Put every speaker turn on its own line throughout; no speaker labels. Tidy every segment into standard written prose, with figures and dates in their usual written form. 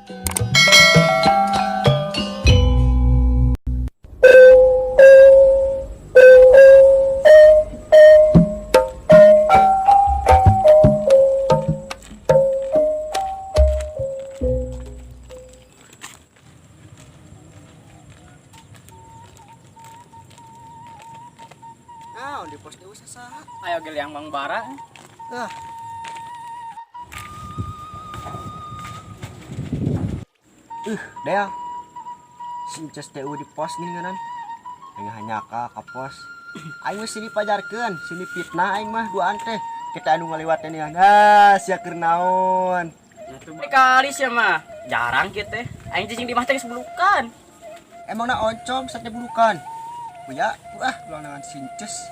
Nah, di pos deui saha?
Ayo geliang Bang Bara.
Ah. Dea. Si Encas teh eueuh di pos geuninganan. Aing hanyaka ka pos. Aing mah sini pajarkeun, sini fitnah aing mah duaan teh. Kita anu ngaliwat teh nih. Nah, sia keur naon?
Kali sih mah. Jarang kieu teh. Aing cicing di mah teh geus bulukan.
Emang na oncom sate bulukan. Uya, ah, ulang dengan si Encas.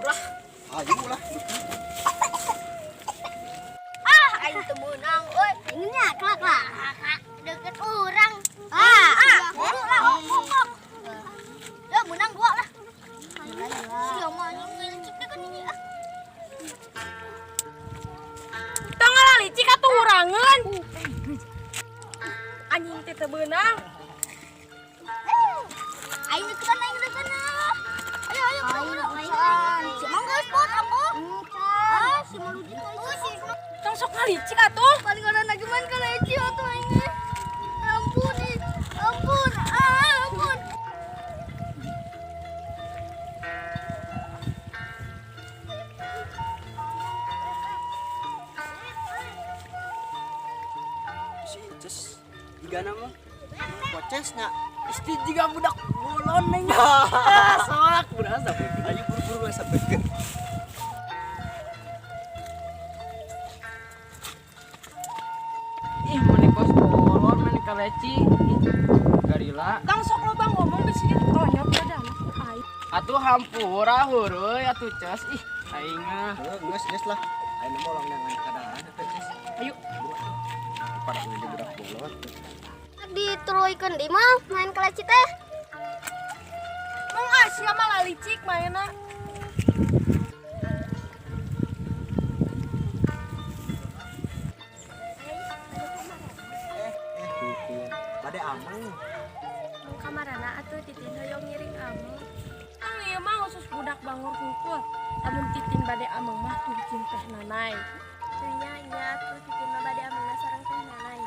Lah,
Ayo lah.
Ah, aing teu meunang euy. Nya kelak lah. Deket urang. Ah, buru lah. Ya menang dua lah. Sia mah anjing licik deh kan ini ah.
Tong ngalicik atuh urangeun. Anjing teh teu beunang.
Aing deketan, aing deketan ah. Ayo ayo buru buru. Si mang geus pot ambo. Ah, si Maludin. Oh, si
Tong sok ngalicik atuh.
paling orang lagi main kaleci atuh aing. Ampun, ih. Ampun. Ah, ampun.
Si Encas
jigana mah.
pocesnya.
Isti juga budak bolon neng. Ah, sok berasa.
Ayo buru-buru lah sampai ke.
Ih, mana kos bolon, mana kaleci. Ih, garila.
Tong sok loba ngomong bisi ditonyok badan ku aing.
Atuh hampura heureui atuh Ces. Ih, aing mah.
Heuh, geus geus lah. Aing mah ulang dengan keadaan teh Ces.
Ayo.
Pada ini budak bolot.
Dituruikeun di mah main kaleci teh.
Mong ah sia mah lalicik mainna.
Eh, Titin. Bade ameng.
Mong kamarana atuh Titin hoyong ngiring ameng. Tong ieu mah khusus budak bangor hungkul. Lamun Titin bade ameng mah tungcing teh nanai.
Nya nya atuh Titin mah bade amengna sareng teh nanai.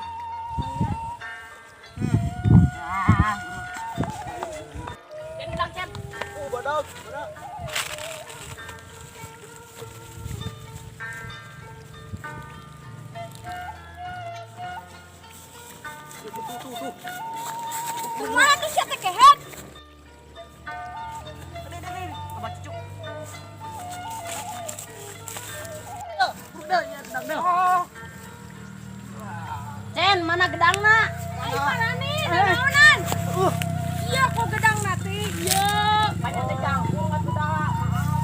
Cen gedang cen.
Oh, badak, badak. Tuh, tuh, tuh, tuh.
Kumaha tuh sia teh kehet?
Aduh, aduh, aduh. Abah cucu. Udah, ya, gedang dah. Cen, mana gedangna?
Ai marane, naonan? Iya kok gedang nati. Iya.
Banyak teh jangkung atuh dah. Maaf.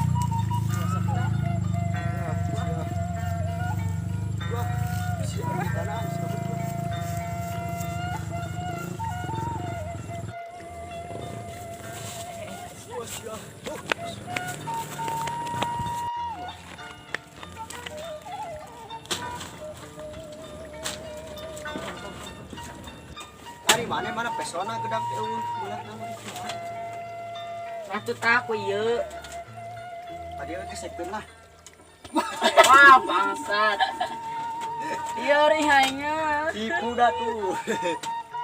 Wah, si tanah, si Wah, sia. Oh. Ari mana mana pesona gedang teh eueuh belah nama itu.
Atuh tah ku ieu.
Tadi we kesekeun lah.
Wah, bangsat. Iya ri aingnya.
Tipu dah tuh.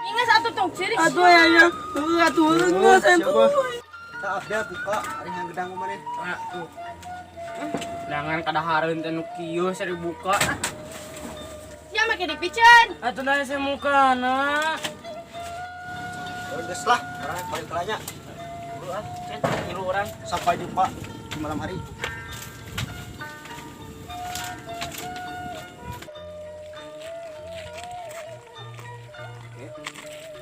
Ingat atuh tong ciri.
Atuh ya ya. Heuh atuh geus
Siapa? Tak abda buka ari yang gedang mana?
Tuh. Jangan kadahareun teh nu kieu seri buka.
Sia make dipiceun.
Atuh da saya mukana.
Geus lah, orang balik telanya.
Buru ah, Cen, ngilu urang.
Sampai jumpa di malam hari. Oke,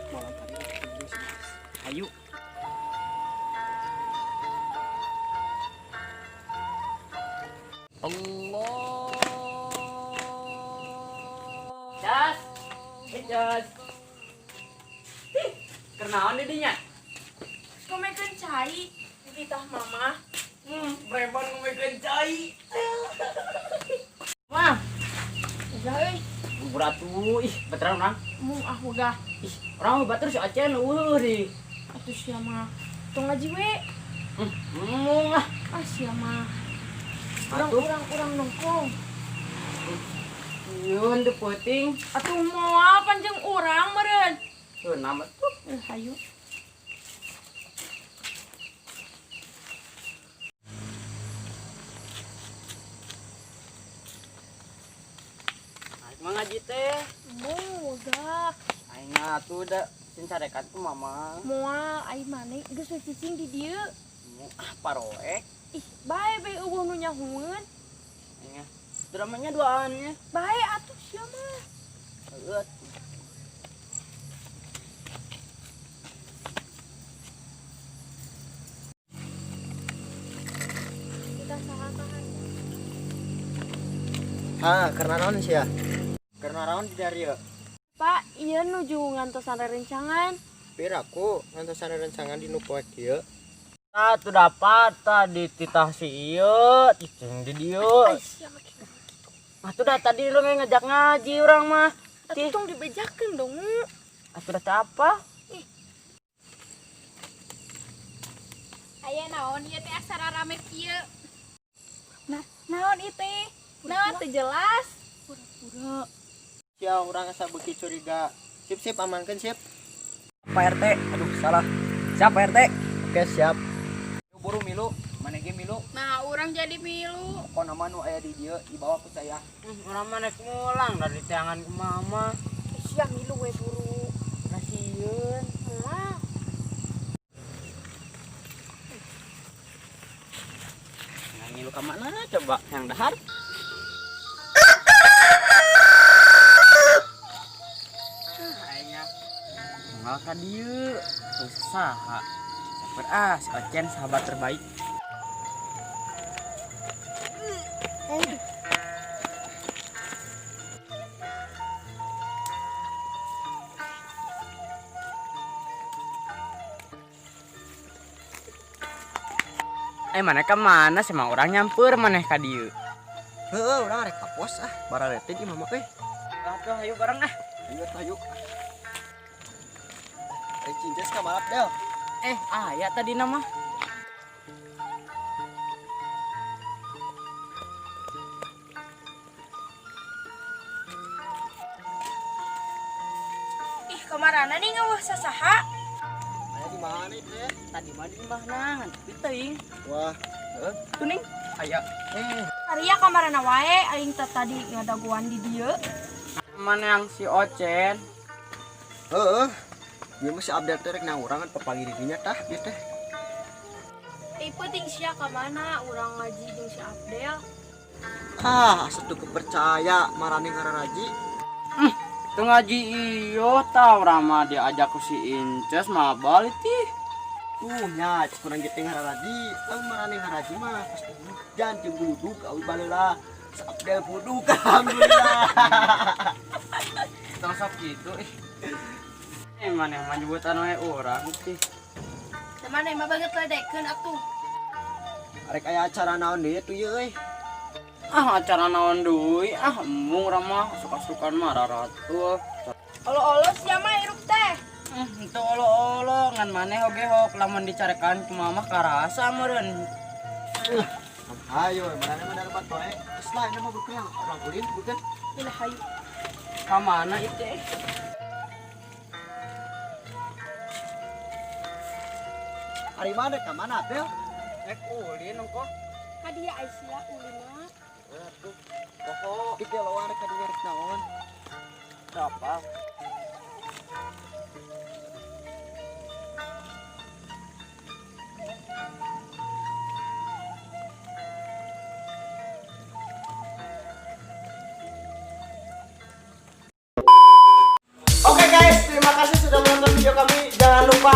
malam hari kita
Ayo. Allah. Jas. Eh, Jas. Ih, kenaon di dinya?
Komekeun cai dititah mama.
Preman ngomekeun cai. Wah,
Udah euy.
Berat tuh, ih, beteran urang.
Mung ah wegah.
Ih, urang mah batur si Ocen eueuh di.
Atuh sia mah. Tong ngaji we.
Mung ah.
Ah sia mah. Urang
Atuh.
urang urang nongkrong.
Yun teu peuting.
Atuh moal panjang urang meureun.
Tuh nama tuh.
Hayu.
Aing mah ngaji teh.
Mung wegah.
Aing atuh da sin carekan ku mama.
Moal ai maneh geus we cicing di dieu.
Mung ah paroek.
Ih, bae bae eueuh nu nyahueun.
Aing ah. Dramanya duaannya.
Bae atuh sia mah.
Heueuh.
Kita saha-saha.
Ah, karena naon sia? Karena naon di dari ya?
Pak, ieu nuju ngantosan rerencangan.
Piraku ngantosan rerencangan di nu poe kieu.
Ah, tuh dapat tadi titah si ieu, cicing di dieu.
Ai sia mah kitu.
Ah, tuh dah tadi lu ngajak ngaji urang mah.
Atuh tong dibejakeun dong.
Atuh dah apa?
Aya naon ieu teh asara rame kieu. Nah, naon ieu teh? Naon teu jelas.
Pura-pura.
Sia urang asa beuki curiga. Sip sip amankeun sip.
Pak RT.
Aduh, salah.
Siap Pak RT.
Oke, siap.
Buru milu, mana ge milu?
Nah, urang jadi milu.
Pokona mah nu aya di dieu dibawa ku saya.
Urang mah naik mulang dari tiangan ke mama.
Sia milu we buru.
Kasieun.
Moal.
Nah, ngilu ka mana coba yang dahar? Aing tinggal ka dieu. Teu saha. Saper ah si Ocen sahabat terbaik. Mana ke mana sih mang urang nyamper maneh ka dieu.
Heueuh, urang rek ka pos ah, bararete di mama euy.
Atuh hayu bareng ah.
Ayo hayu. Cinces ka malap del.
Aya tadi nama.
Ih, kamarana nih ngeueuh sasaha?
Aya di mana itu ya?
Tadi mah di mana? Tapi teuing.
Wah,
Heuh, tuh ning. Aya.
Arya kamarana wae aing teh tadi ngadagoan di dieu.
Mana yang si Ocen?
Heeh. Ieu mah si Abdel teh rek nang urang kan papanggih dirinya tah ieu teh.
Ih, peuting sia ka mana urang ngaji jeung si Abdel.
Ah, asa teu kepercaya marane ngararaji.
Teu ngaji iyo tah urang mah diajak ku si Inces mah balik tih.
Tuh nya cek urang ge teh ngararaji. Lamun marane ngaraji mah pasti hujan jeung buludug awi baleula. Si Abdel budug alhamdulillah.
Tong sok kitu ih. Maneh mah nyebutan we urang tih.
Teh maneh mah banget ledekeun atuh.
Arek aya acara naon deui tuh ieu euy.
Ah, acara naon deui? Ah, embung urang mah suka-sukaan mah raratuh.
Olo-olo sia mah hirup teh.
Henteu olo-olo ngan maneh oge hok lamun dicarekan ku mama karasa meureun.
Ayo, marane mah dapat wae. Geus lah ini mah berkurang urang ulin bukan.
Ilah hayu.
Ka mana itu?
Ari mana ka mana Abdel?
Rek ulin ongkoh.
Ka dieu ai sia ulinna.
Aduh, pokok di luar ka dieu rek naon?
Apa?
Oke guys, terima kasih sudah menonton video kami. Jangan lupa